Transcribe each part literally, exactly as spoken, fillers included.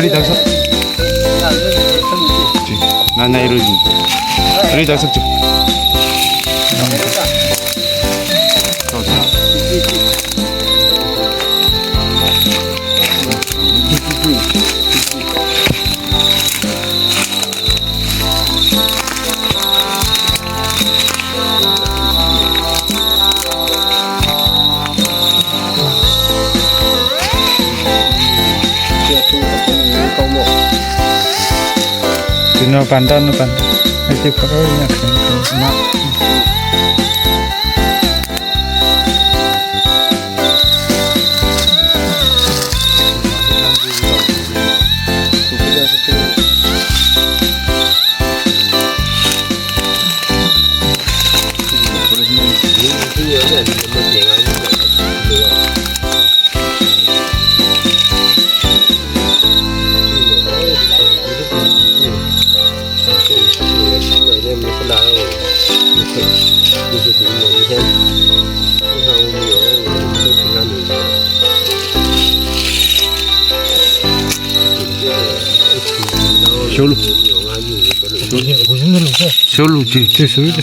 Ari daksak. Ji, nana iru ji. Ari daksak ji. Tino panda, no panda. Ati paro ina kena kena. Sholu. Sholu ji. Ji, sholu ji.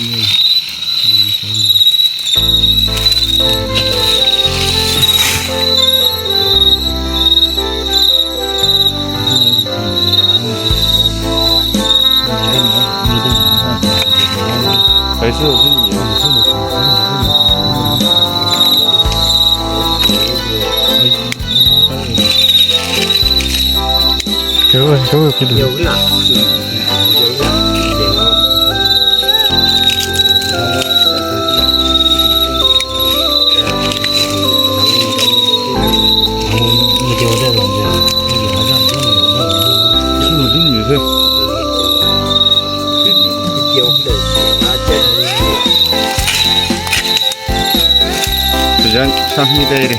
Tujan sahmi daire.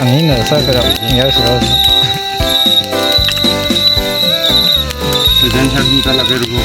Angina sa kara ya sa. Tujan sahmi kala kerugo.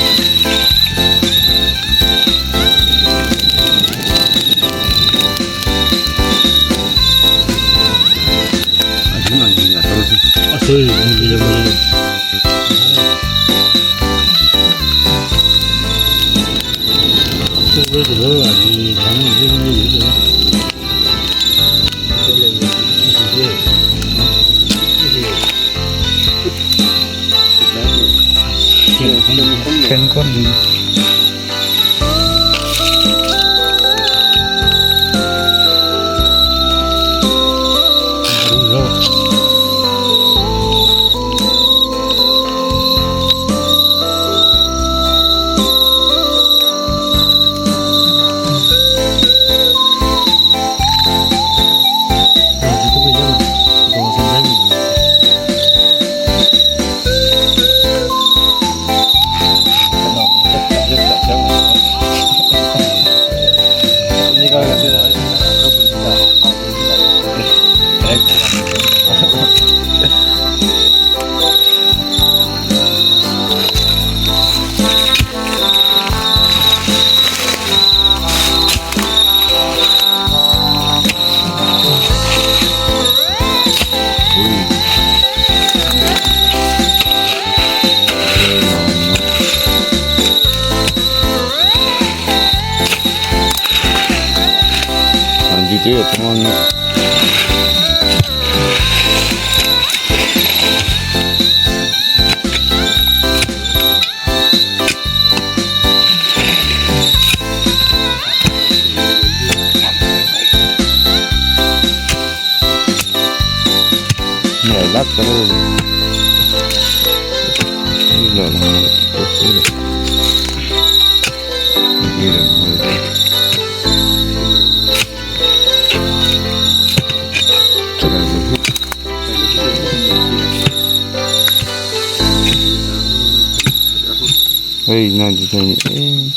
Ei, nadi tani, ei.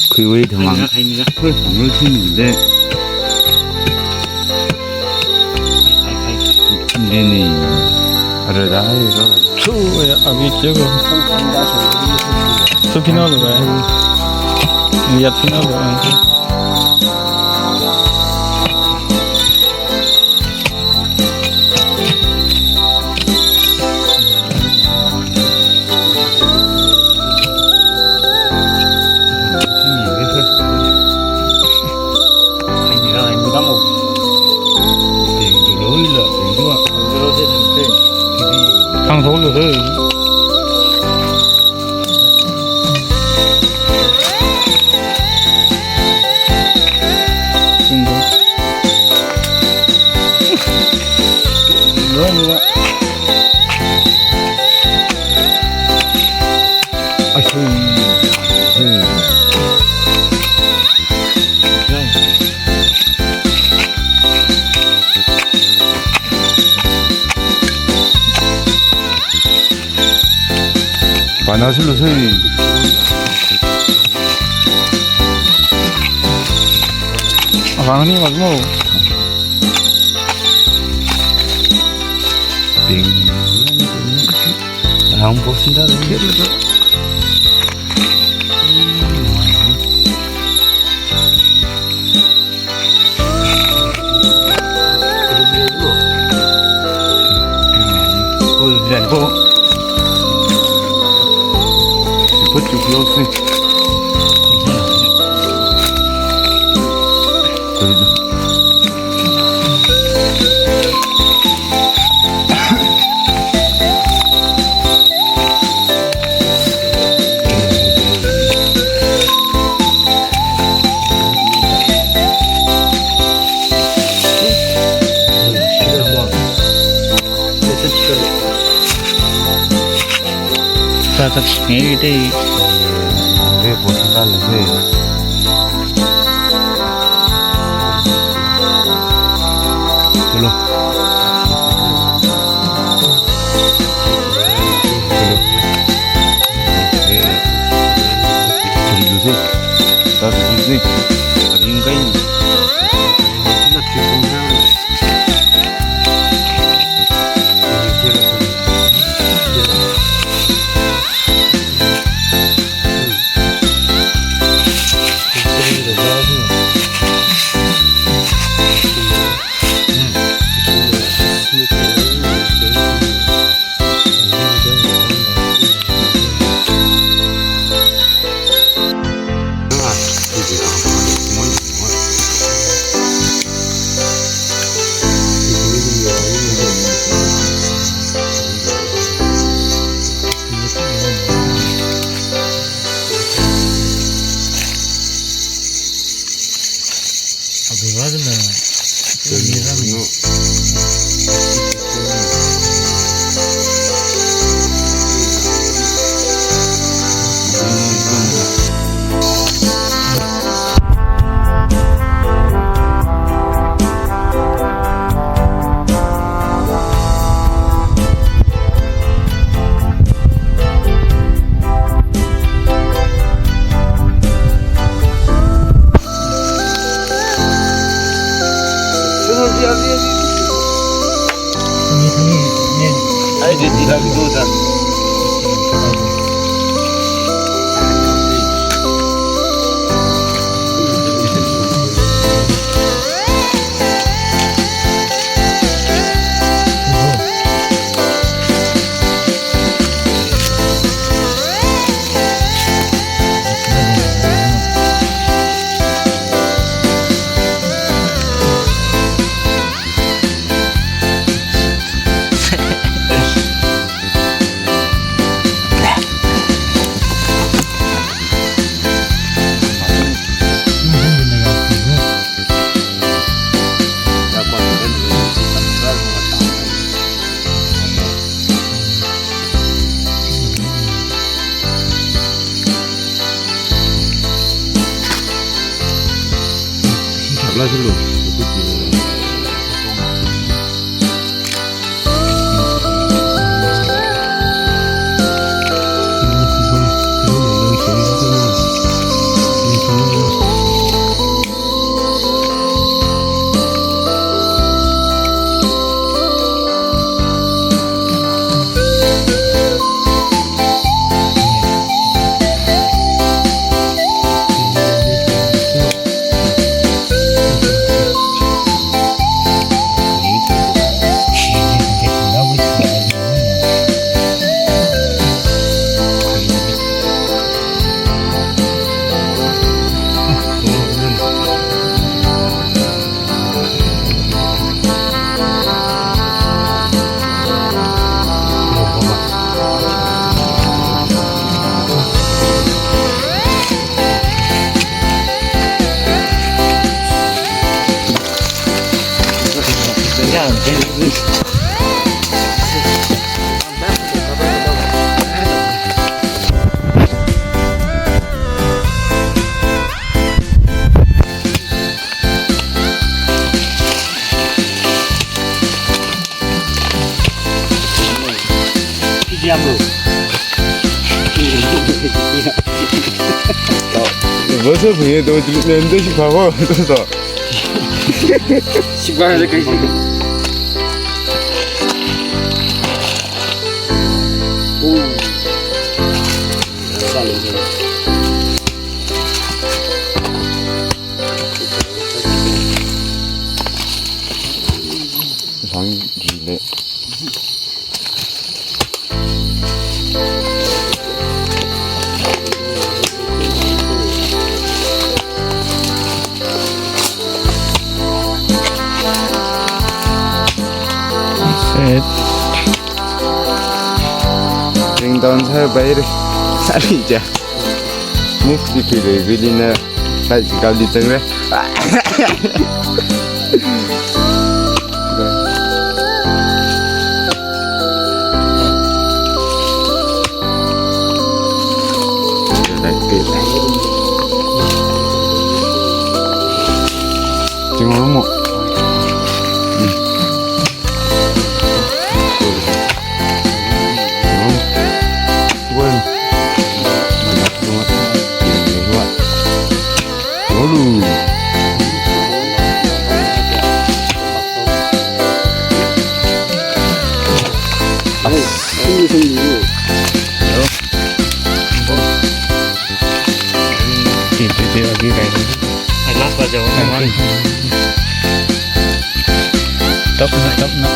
Khuiwui thamang. Hui, ngul thim de. Dini. Ara da, ei, ro. Chu, ya, abi chego. Chu pina lo, eh. Ya pina lo, eh. Pana sulu sui. Abang ni mas mo. Ping. Ang bosin da. Sa tak ngei te. Re bosin da le se. Chalo. Chalo. Chalo se. Sa se se. Abing kai. Bosser phungye do, treatment do shi phākho, do do. Shi phāra kaji. Oh. Lāngri le. Set. Ring down sir, bye. Sorry, ja. Move di phi re, vili na, sai si kali tang re. Ting mo. Oke, oke, oke, oke. Hai, last baja, one, one. Top na, top na.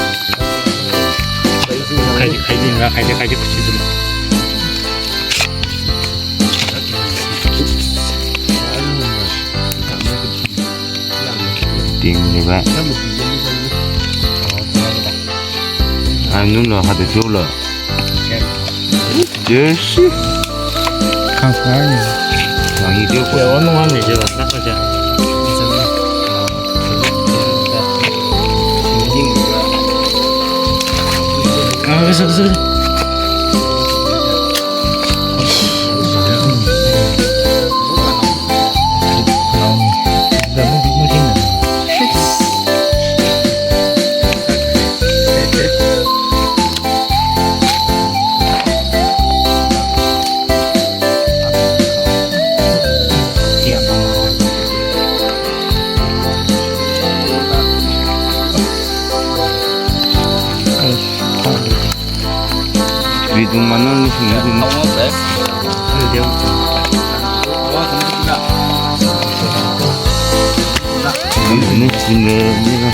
Kaji, kaji na, kaji, kaji kuchi dulu. Ting ni ba. Anu lo, hada jo lo. Yes. Kang sa ni. Kang hi jo ko. Ya, ono wan ni jo, na ko ja. Ah, bisa, bisa, bisa. Ridung manon ni sini. Ini sini, ini.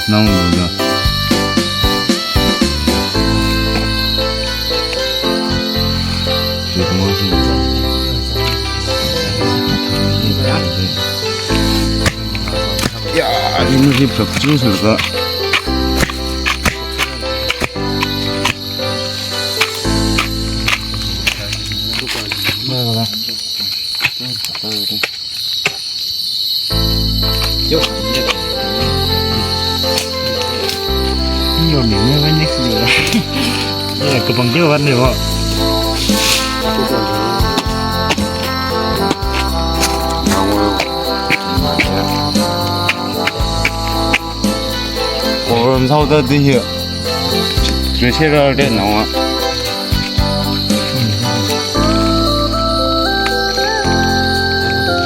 Nang lo da. Ya, ini sih pepcus lah, Kak. Your name never next year. Yeah, kapang dia warna ho. Korom sao ta di hi. Treasure de no.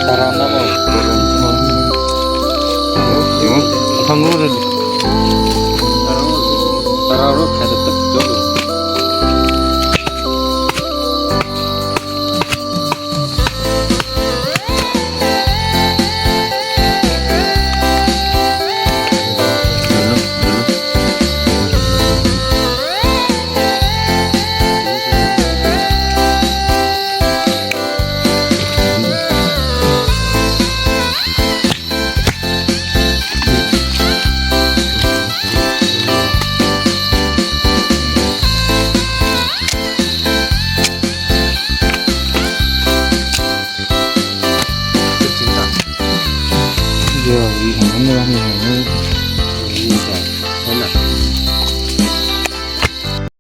Taram na mo. Yung thang lo de.